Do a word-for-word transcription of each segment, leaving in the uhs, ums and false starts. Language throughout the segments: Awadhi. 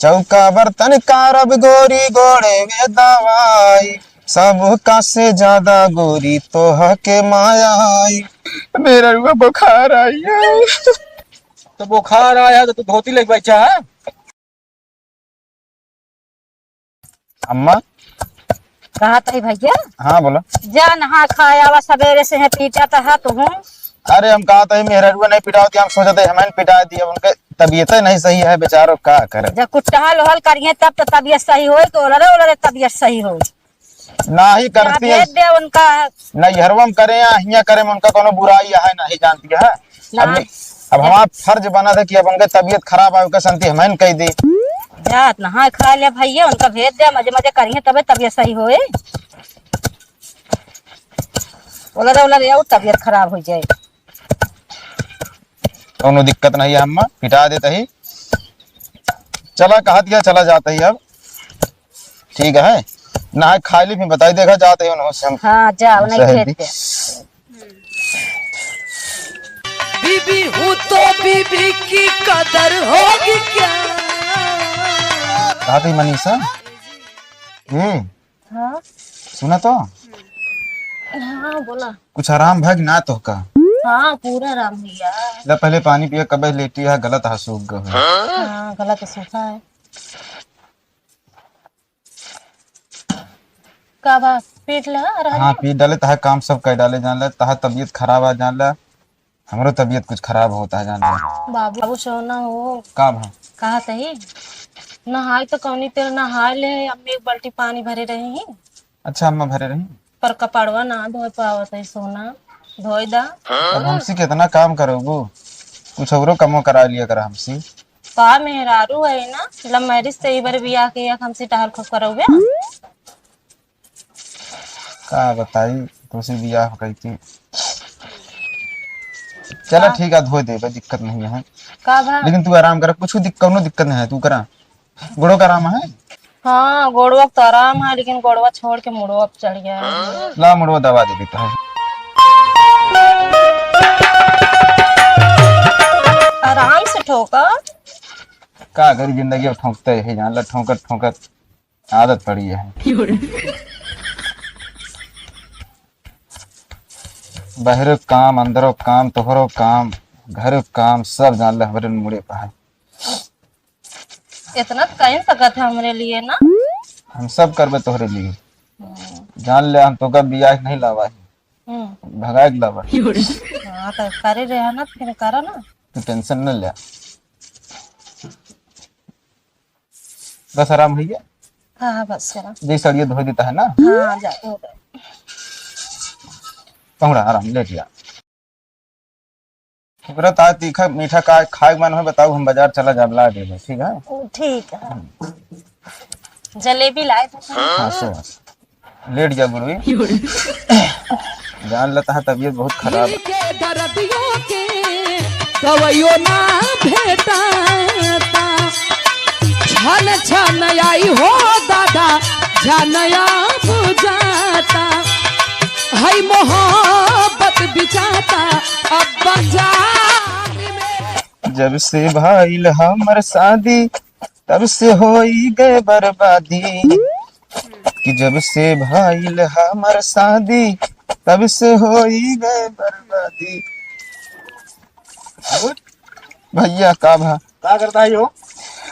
चौका बर्तन कारब गोरी गोड़े में दवाई, सबका से ज्यादा गोरी तोहके माया आई। मेहररुआ बुखार आई है। तो बुखार आया तो तू धोती लेके बैठा है? अम्मा। कहा तही भैया? हाँ, बोला। जा नहा खाए आवा, सबेरे से है पीटा तहा तू। अरे, हम कहा तही मेहररुआ नहीं पिटावती, हम सोचते हमैं पिटा दिया, उनके तबीयत नहीं सही है बेचारो, का करे। जब कुछ टहल वहल करिए तब तो तबीयत सही होई, तो ओलरे ओलरे तबीयत सही होई। नाही या करती है। भेज दे उनका। नैहरवा में करे या हियाँ करे में उनका कोनो बुराई है, नहीं जानती है। अब ना। नहीं, अब हमार फर्ज बना था कि अब उनके तबीयत खराब है, ओके संती हमैं कह दी। जात नहा खा ले भैया, उनका भेज दे, मजे मजे करिए तबे तबीयत सही होए। ओलरे ओलरे और तबीयत खराब हो जाए। कोनो दिक्कत नहीं है अम्मा, पिटा देता ही। चला, कहा दिया, चला जाता ही अब। ठीक है, नहा खाई ली, फिर बताई देगा, जाते हैं उन्होंने से हम हाँ, जाओ, नहीं शहर खेत दी। पे। बीबी हूँ तो बीबी की कदर होगी क्या? कहा थी मनीषा? हम्म। हाँ। सुना तो। हाँ, बोला। कुछ आराम भग ना तो का? हाँ, पूरा आराम भैया। ला पहले पानी पिया, कबे लेटी है, गलत हा सूख गए। हाँ, गलत सूखा है। का बा, पीट ले, और हाँ, हल्दी? पीट डाले, तहा काम सब कर डाले, जान ले, तहा तबीयत खराब आ, जान ले, हमरो तबीयत कुछ खराब होता है, जान ले। बाबू, बाबू सोना हो। का भा? कहा तही, नहाए तो कौनी तेल नहाए ले, अम्मी एक बाल्टी पानी भरे रही। अच्छा, अम्मा भरे रही। पर कपड़वा ना धोए पावत है सोना, धोए दा। अब हमसे कितना काम करोगू, कुछ औरो कमो करा लिया कर हमसे। का मेहरारू है ना, लव मैरिज से ई बार बियाह किया, हमसे टहल खूब करौबे। का बताई, तुमसे बियाह कई के। चला का? ठीक है, धोए देबे, दिक्कत नहीं है। का भा? लेकिन तू आराम कर, कुछ दिक-, कौनो दिक्कत नहीं है, तू करा। गोड़ो का आराम है? हाँ, गोड़वा तो आराम है, लेकिन गोड़वा छोड़ के मुड़वा पे चढ़ गया है। ला, मुड़वा दबा दे देता है। आराम से ठोका। का करी, जिंदगी अब ठोंकते ही जान ला, ठोंकत ठोंकत आदत पड़ी है। बहरो काम, अंदरो काम, तोहरो काम, घरो काम, सब जान ले हमरे मुड़े पे है। इतना तो कर सकत है हमरे लिए ना। हम सब करबे तोहरे लिए। हम्म। जान ले हम तोका बियाह नहीं लावा है। हम्म। भगाए के लावा। हाँ, तो करे रहे ना, फिर करा ना। तू tension न ले। बस आराम भैया। हाँ, हाँ, बस आराम। जी, सड़िए धो देता है ना? हाँ, जा, धो दे। पहुड़ा आराम, लेट जा। ओकरा ता तीखा मीठा का खाए के मन हो, बताऊ, हम बाजार चला जाब, ला देबे, ठीक है? ठीक है। जलेबी लाए थे। हाँ, सो, सो। लेट जा गुड़वी। जान लेता है तबीयत बहुत खराब है। दिल के दर्दियों के दवाइयों ना भेटाता। छन छन आई हो दादा, जानया बुझाता। हई मोहब्बत बिचाता, अब बंजारी में। जब से भइल हमर शादी, तब से होई गए बर्बादी। कि जब से भइल हमर शादी, तब से होई गए बर्बादी। भैया, का भा? का करता है यो?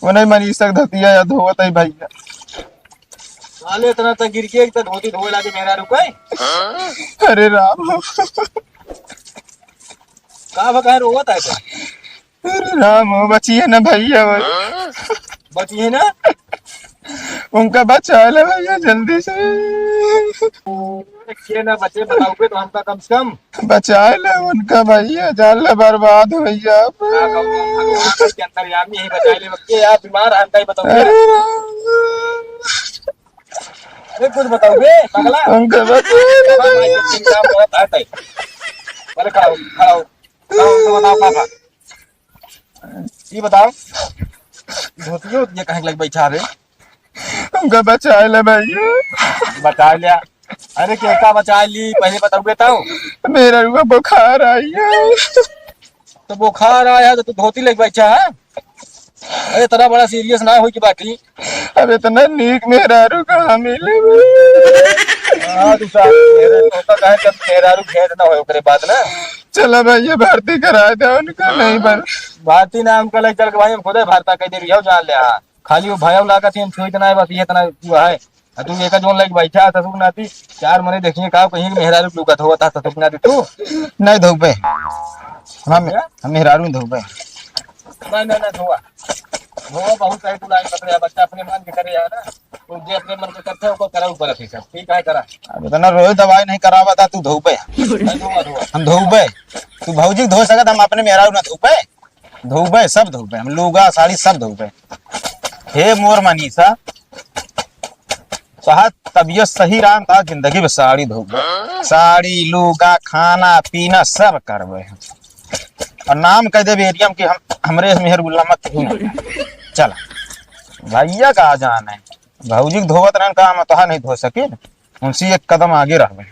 वो नहीं, मनीषा के धोतिया या धोवत है भैया। साले, इतना तक गिर के एक तो धोती धोए लागे मेरा रुको है। अरे राम। का भा, काहे रोवत है तो? अरे राम हो, बचिए ना भैया, भाई। बचिए ना? उनका बचा ले भैया, जल्दी से। अरे के ना बचे, बताओगे तो हमका कम से कम। बचा ले उनका भैया, जान ले बर्बाद हो भैया। का कहूँ, हम भगवान के अंतर्यामी है, बचा ले। के यार बीमार है, हमका ही बताओगे। अरे राम। अरे कुछ बताओगे, पगला? उनका बचा ले बाबा, भाई, भैया। चिंता मत है, तय। पहले खड़ा हो, खड़ा हो। खड़ा हो, तो बताओ, का था? ई बताओ, धोतियो उतिया काहे के लगे बैठा रे? हमका बचा ले भैया। बचा लिया। अरे केका बचा ली, पहले बताओगे तो। मेहररुआ बुखार आई है। तो बुखार आया तो तू धोती लेके बैठा है? अरे, इतना बड़ा serious ना होई के बाटी। अब इतना नीक मेहरारू कहाँ मिले भाई? हाँ, तू साहब, मेहरारू होता काहे जब मेहरारू भेंट ना होए ओकरे बाद ना। चला भैया, भर्ती करा दे उनका, नहीं बन। भर्ती ना हमका ले चल के भाई, हम खुदे भर्ता कइ देबी, जान ले। हाँ, खाली वो भयव लागत है, हम छुइत ना है, बस ये इतना तू है। आ तू एका जोन लाइक बैठा ससुर नाती, चार मने देखिए का कहीं मेहरारू लुकत होता ससुर नाती तू। नहीं धोबे। हम, क्या? हम मेहरारू नहीं धोबे। नहीं, नहीं, नहीं धोआ। धोआ बहुत सही तू लाइन पकड़े, बच्चा अपने मन के करे है ना। तू जे अपने मन के करते हो, ओको करा ऊपर अथी सब। ठीक है, करा। अब इतना रोज दवाई नहीं करावा था, तू धोबे। नहीं धोआ, धोआ। हम धोबे। तू भौजी के धो सकत, हम अपने मेहरारू ना धोबे। धोबे, सब धोबे, हम लुगा, साड़ी सब धोबे। हे मोर मनीषा, तोहार तबियत सही रहा, तोहार जिंदगी में साड़ी धोबे। साड़ी, लुगा, खाना, पीना सब करबे हम। और नाम कह देबे area में कि हम, हमरे मेहर गुलाम मत कहीं ना। चल, भैया का जान है, भौजी के धोवत रहन का हम तोहार नहीं धो सके, उनसे एक कदम आगे रहबे।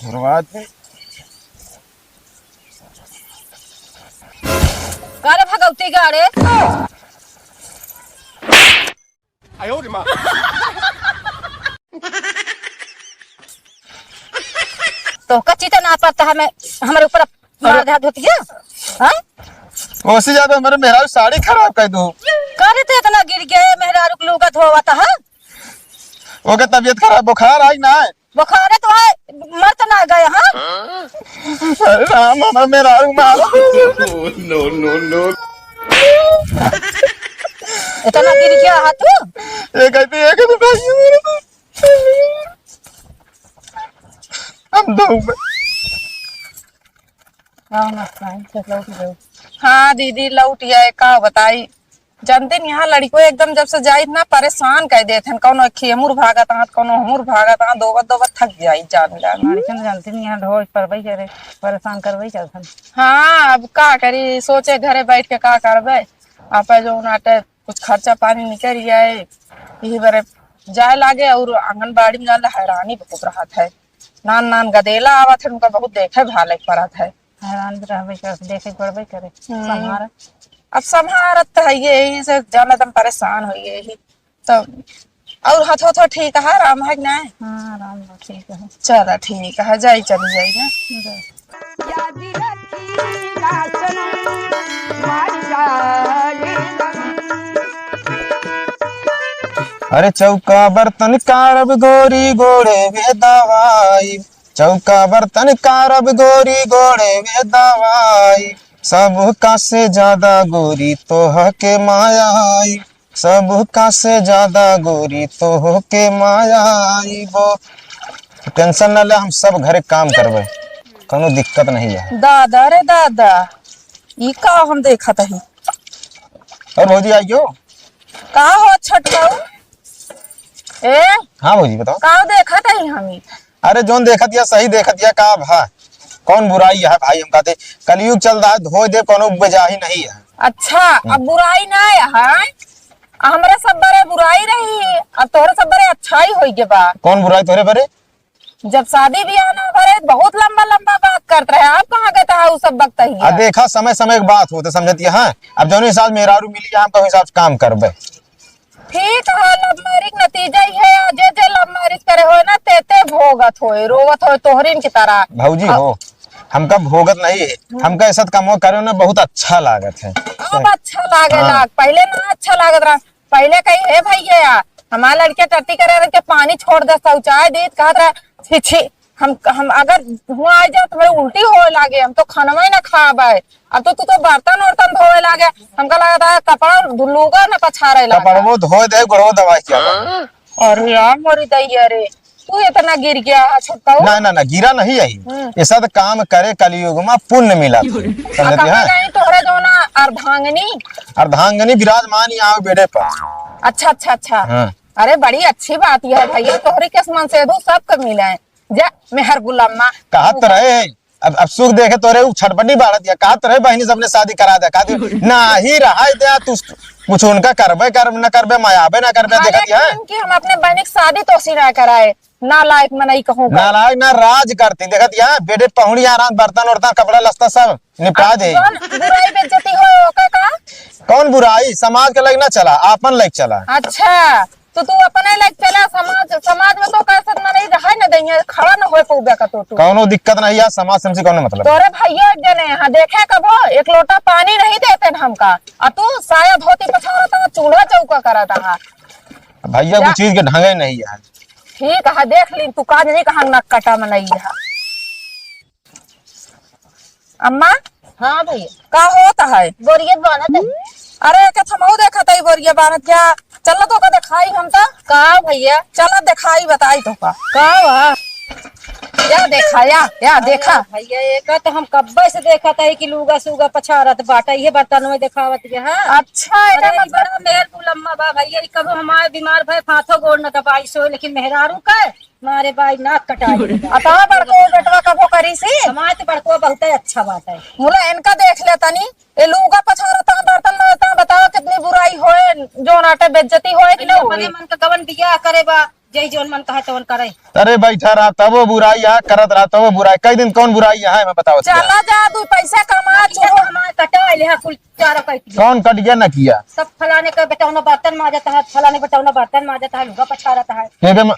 धोवा दे। का रे भगवती गाड़े? तोहका चिता ना पड़ता है, मैं, हमरे ऊपर मार दे धोतिया, हाँ? ओसी ज्यादा हमरे मेहरारू साड़ी खराब कर दू। का रे, तू इतना गिर गया, मेहरारू के लुगा धोवत है? ओके तबियत खराब, बुखार आई ना है? बुखारे तो है, मर तो ना गए, हाँ? अरे राम, हमार मेहरारू मारो। No, no, no। इतना गिर गया है तू? ये कहती है कि तू भाई मेरे को। हम दो। हाँ, मस्त है, चल लौट गए। हाँ दीदी, लौट आए, का बताई, जानते नहीं, यहाँ लड़िको एकदम जब से जाइत ना, परेशान कर देत हन। कौनो खेमुर भागत आत, कौनो हमुर भागत आत, दोबत दोबत थक जाई जान ले। लड़िकन जानते नहीं, यहाँ ढोए परबई करे, परेशान करबई करत हन। हाँ, अब का करी, सोचे घरे बैठ के का करबे, आपे जो नाटे कुछ खर्चा पानी निकल जाए, यही बरे जाए लागे। और आंगनबाड़ी में जान ले हैरानी बहुत रहत है, नान नान गदेला आवत है, उनका बहुत देखे भाले के पड़त है। हैरान भी रहबे करत, देखे के पड़बे करे। हम्म। संभार। अब संभारत तो है, यही से जान ले तम परेशान हो गए ही। तो और हाथ हाथ ठीक है, आराम है कि नहीं? हाँ, आराम है, ठीक है। चला ठीक है, जाई चली जाई ना। जा। याद रखी ना सनम, मार जाए। अरे चौका बर्तन कारब गोरी गोड़े में दवाई, चौका बर्तन कारब गोरी गोड़े में दवाई, सबका से ज्यादा गोरी तोह के माया आई, सबका से ज्यादा गोरी तोह के माया आई बो। Tension ना ले, हम सब घरे काम करबे, कोनो दिक्कत नहीं है। दादा रे दादा, ई का हम देखत हई? और भौजी आइयो। का हो छोटकाऊ? ए, हाँ भौजी, बताओ। का देखत हई हमी? अरे, जौन देखत या सही देखत या, का भा? कौन बुराई है भाई? हम कहते कलयुग चल रहा है, धोए दे, कोनो बेजाही नहीं है। अच्छा, हम्म। अब बुराई ना है, आ हमरे सब बरे बुराई रही, अब तोहरे सब बरे अच्छाई होई गे बा। कौन बुराई तोहरे बरे? जब शादी बियाह ना भरे, बहुत लंबा लंबा बात करत रहे, अब कहाँ गए तहा उ सब वक्त ही आ है? देखा, समय समय के बात होते समझती है। अब जौन हिसाब मेहरारू मिली, हम तो हिसाब से काम करबे। ठीक है, love marriage नतीजा ही है, जे जे love marriage करे होए ना, ते ते भोगत होए, रोवत होए, तोहरिन की तरह। भौजी अब हो, हमका भोगत नहीं है, हम्म। हमका ऐसा कमवा करे ना बहुत अच्छा लागत है। अब अच्छा लागे हाँ। लाग, पहले ना अच्छा लागत रहा। पहले कही, "हे भैया, हमार लड़किया टट्टी करे रह के पानी छोड़ दे, शौचाय दीत," कहत रहे, "छी, छी, हम, हम अगर हुआ आ जाए तो मेरे उल्टी होए लागे, हम तो खानवा ही ना खाबे।" अब तो तू तो बर्तन उर्तन धोए लागे, हमका लगता है कपड़ा धुलूगा ना पछारे लागे। कपड़वो धोए दे, गोड़वो दबाए क्या बा? अरे यार, मोरी दैया रे, तू इतना गिर गया है छोटकाऊ? ना, ना, ना, गिरा नहीं है। हम्म। ऐसा तो काम करे कलयुग में पुण्य मिला। समझती है? कहाँ गई तोहरा जो ना अर्धांगिनी? अर्धांगिनी विराजमान यहाँ बेड़े पर। अच्छा, अच्छा, अच्छा। हाँ। अरे, बड़ी अच्छी बात यह है भैया, तोहरे किस्मत से दो सबके मिले हैं। जा, मेहर गुलामा। कहा तो रहे, अब, अब सुख देखे तोरे उ छटपटी बाढ़त या, कहा तो रहे बहिनी सबने शादी करा दे, कहा दे, ना ही रहा दे, तू कुछ उनका करबे कर, न करबे, मयाबे न करबे, हाँ, देखत या। लेकिन कि हम अपने बहन की शादी तो सी ना कराए, नालायक मनई कहूँ का। नालायक ना, राज करती। देखत यहाँ बेटे पहुड़ी आराम, बर्तन उर्तन, कपड़ा लत्ता सब निपटा दे। कौन बुराई बेइज्जती हो, ओका का? कौन बुराई? समाज के लायक ना चला, आपन लायक चला। अच्छा, तो तू अपने लायक चला, समाज, समाज में तो कैसे मनई रहे न दइया, खड़ा न होए पउबे का तो तू। कौनो दिक्कत नहीं है, समाज से हमसे कौनो मतलब। तोरे भइया एक जने यहाँ देखे कबो, एक लोटा पानी नहीं देते न हमका, आ तू साया धोती पछाड़त हा, चूल्हा चौका करत हा। भइया जा। कुछ चीज के ढंगे नहीं है। ठीक है, देख ली तू, का जनी कहाँ नक कटा मनई है। अम्मा, हाँ भइया। का होत है? बोरियत बांधत है। अरे, के थमहू देखत है बोरिया बांधत क्या? चल तो का देखाई हम तो। का भइया? चल देखाई, बताई तो का। का बा? या देखा, या, या अरे देखा। भइया, एका तो हम कब्बे से देखत है कि लूगा सूगा पछारत बाटा, इहे बर्तन में देखावत के, हाँ। अच्छा, अरे, एका ई मतलब बड़ा मेहर कुलम्मा बा भइया, ई कबो हमारे बीमार भए फाथो गोड़ न दबाई सोए, लेकिन मेहरारू का मारे बाई नाक कटाई। अतः बड़को बेटवा कबो करी सी? हमार तो बड़को बहुते अच्छा बात है। मुला इनका देख ले तनी, ए लूगा पछारत है, बर्तन माजत है, बतावा कितनी बुराई होए, जौन आटे बेइज्जती होए कि ना भइया, होए? अपने मन का गवन बियाह करे बा, जई जौन मन कहे तवन करे। अरे बैठा रहा, तबो बुराई है, करत रहा, तबो बुराई। कई दिन कौन बुराई है, मैं बताओ तो। चला जा, तू पैसा कमा, चुप। हमार कटाई ले, हाँ, कुल चारा कट गया। कौन कट गया ना किया? सब फलाने का बेटौना बर्तन माजत है, फलाने बेटौना बर्तन माजत है, लूगा पछारत है। ये बे म-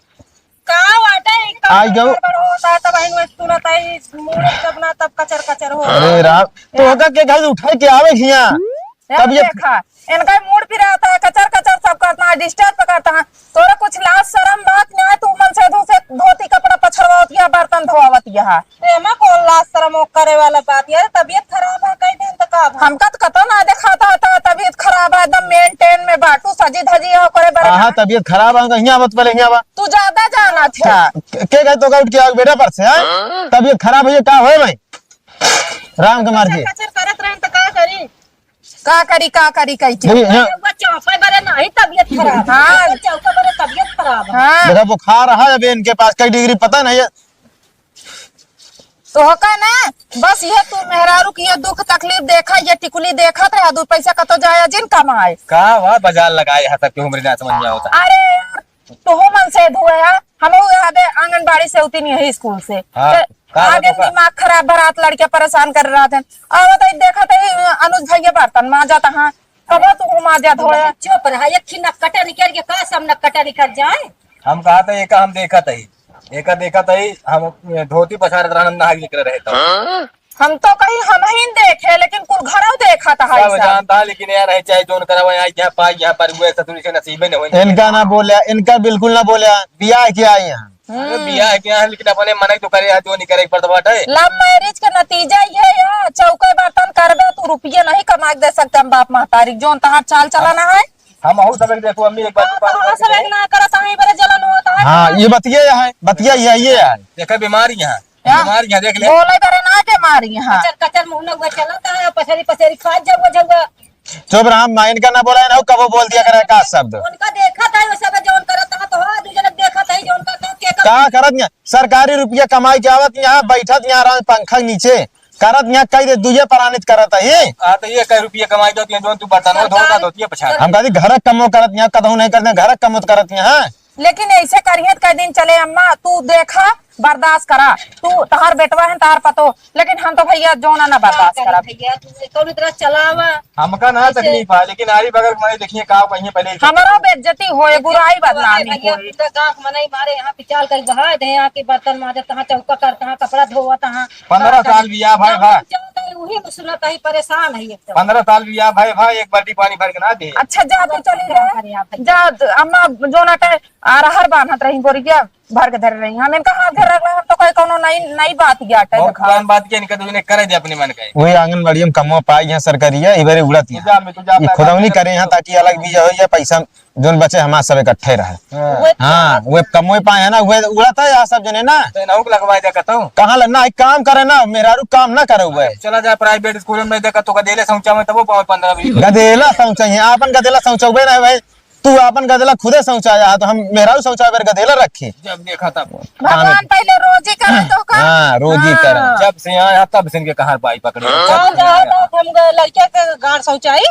का बाटे, ई का आई जाओ। गड़बड़ होता है, तब हिन में सुनत है, ई मूड़ जब ना तब कचर कचर हो। अरे राम, तो ओकर के घर उठाए के आवे हिया। यार तब ये देखा, इनका मूड़ पिराता है, कचर कचर सब करता है, disturb करता है। तोरा कुछ लाज शरम बात ना है, तू मन से धो-, से धोती कपड़ा पछड़वावत या बर्तन धोवावत या। एमा कौन लाज शरम वो करे वाला बात यार, तबीयत खराब है, कई दिन तक अब हमका तो कतो ना देखाता होता, तबीयत खराब है, एकदम maintain में बाटू, सजी धजी है, ओकरे बरे हाँ, हाँ, ना। तबीयत खराब है, हियाँ आवत पहले, हियाँ आवा। तू ज्यादा जाना थे। के, के गए तो उठ के आओ बेटा पर से, हाँ? तबीयत खराब है, ये का होए भाई? राम के मार के। कचर करत रहन त का करी? का करी, का करी कही के? नहीं, हाँ। वो चौपे बरे नहीं तबीयत खराब। हाँ। वो चौपे बरे तबीयत खराब है। हाँ। देखा बुखार है अबे इनके पास, कई degree पता नहीं है। तो होका ना, बस ये तू मेहरारू की ये दुख तकलीफ देखा, ये टिकुली देखत रहा, दू पैसा कतो जाया जिन कमाए। का वा बाजार लगाए है तब के हमरे ना समझ में आवता। अरे यार, तोहू मन से धुए है, हमहू यहाँ दे आंगनबाड़ी से उतनी है स्कूल से। हाँ, तो का आगे बात बा? दिमाग खराब भरात लड़के परेशान कर रहा थे। अब तो देखत है अनुज भैया बर्तन माजत हाँ, कबो तू माजत होए। चुप रहा, एक ही नक्कटा निकल के का सब नक्कटा निकल जाए। हम कहा था एका हम देखत है, एका देखत है, हम धोती पछाड़त रहन नहा के निकल रहे तो। हम तो कहीं हम ही देखे, लेकिन कुल घरौ देखत है सब सब। जानता है, लेकिन यार है चाहे जोन करवा आई क्या पाई यहाँ पर हुए ससुरी से नसीबे नहीं होई। इनका ना बोले, इनका बिल्कुल ना बोले, बियाह के आई यहाँ। अरे बियाह के यहाँ, लेकिन अपने मन तो करे यहाँ जो नहीं करे एक बार तो बात है। Love marriage के नतीजा ये है, चौके बर्तन करबे तू रुपये नहीं कमा के दे सकते हम बाप महतारी, जोन तहार चाल चलन है। हम अहू सब एक देखो अम्मी एक बार हाँ, तो वहाँ सब एक ना करत है, बड़े जलन होता है। हाँ, ये बतिया है, बतिया ये, ये है। देखा बीमारी यहाँ। क्या? बीमार यहाँ देख ले। बोले बरे ना के मारी यहाँ। कचर कचर मुंह न हुआ चलता है, पसेरी पसेरी खा जाऊगा जाऊगा। चुप रहा, माँ इनका ना बोला है ना, कबो बोल दिया करे का शब्द। उनका देखा था वो सब जौन करत था, तो हाँ, दूसरे देखा था ही जौन करत था, के का का करत यहाँ? सरकारी रुपया कमाई के आवत यहाँ, बैठत यहाँ आराम पंखा के नीचे, करत यहाँ कई दे दुइये परानित करत है। हाँ, तो ये कई रुपया कमाई जाती है, जौन तू बर्तन वो धोता सरकार धोती है पछाड़। हम कहती घर कमो करत यहाँ, कदहू नहीं करते, घर कमो तो करत यहाँ। लेकिन ऐसे करिहे त कई दिन चले अम्मा, तू देखा, बर्दाश्त करा, तू, तहार बेटवा है, तहार पतो, लेकिन हम तो भैया जोना ना बर्दाश्त का करब। भैया, तू कौन तरह चलावा? हमका ना ऐसे तकलीफ है, लेकिन आरी बगल के मने देखिए का कहिए पहले ही। हमारा बेइज्जती होए, बुराई बदनामी भैया, होए। पूरा गांव के मनई मारे यहाँ पिचाल कर बहा दे, यहाँ के बर्तन माजत, तहाँ चौका करत, तहाँ कपड़ा धोवत, तहाँ पंद्रह साल बियाह भाई, भाई। वही में सुनत है, परेशान है एकदम। पंद्रह साल बियाह भाई, भाई, एक बाल्टी पानी भर के ना दे। अच्छा, जा तू चली जा। अरे आप जा, अम्मा जोना टे अरहर बान्हत रही, बोरिया भर के धरे रही। हम इनका हाथ धरे रखले, हम तो कोई कौनो नई, नई बात ही आटे बहुत देखा। पुरान बात के इनका दूसरे करे दे अपने मन के। वही आंगनबाड़ी में कमवा पाई है सरकारिया, इबरे उड़त है। तू जा, मैं तू जा, ये अपना खुदौनी काम करे कर। यहाँ ताकि अलग भी हो या पैसा जोन बचे हमार सब इकट्ठे रहे। हाँ। हाँ, वे कमवे पाए है ना, वे उड़त है यहाँ सब जने ना। तो इनहू के लगवाए दे कहता हूँ। कहाँ लगना है, काम करे ना, मेहरारू काम ना करे हुए। चला जा private school में देखा तो गदेले सौचा में तबो पावे पंद्रह बीस। गदेला सौचा है, आपन गदेला सौचौबे ना है भाई। तू आपन गदेला खुदे सौचा जा, तो हम मेहरारू सौचा बेर गदेला रखी। जब देखा तब। भगवान पहले रोजी करे तो का? हाँ, रोजी करे। हाँ। जब से यहाँ, यहाँ तब से इनके कहाँ पाई पकड़े। कौन जाओ तो हम ग-, लड़के के गांड सौचाई?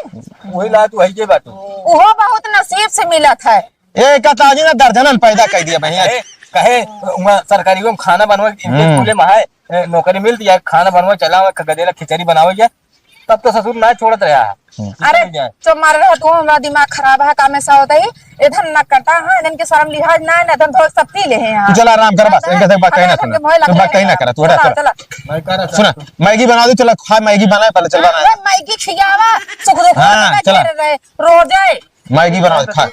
वही ला तू है ये बात। उहो बहुत नसीब से मिलत है। ए, का ताजी ना दर्जनन पैदा कर दिया भैया। ए, कहे, वहाँ सरकारी में खाना बनवा, इनके हम्म। स्कूले में है, ए, नौकरी मिलती है, खाना बनवा, चला, गदेला खिचड़ी बनावे जा। तब तो ससुर ना छोड़त रहा है। हम्म। अरे, चुप मारे रहा तू, हमरा दिमाग खराब है, कामे से होता ही। इधर ना कटा, हाँ, इनके शर्म लिहाज ना है, ना इधर धोए सब पी ले हैं यहाँ। तू चला आराम कर, बस, इनके से बात कहीं ना सुना। तू बात कहीं ना करा, तू हटा, चला, चला। चला। सुना, मैगी बना दे, चला, खा, मैगी बनाए, पहले चल बना। अरे, मैगी खियावा, सुख दुख हाँ, में चला। घेरे रहे, रोजे। मैगी बनाओ, खा।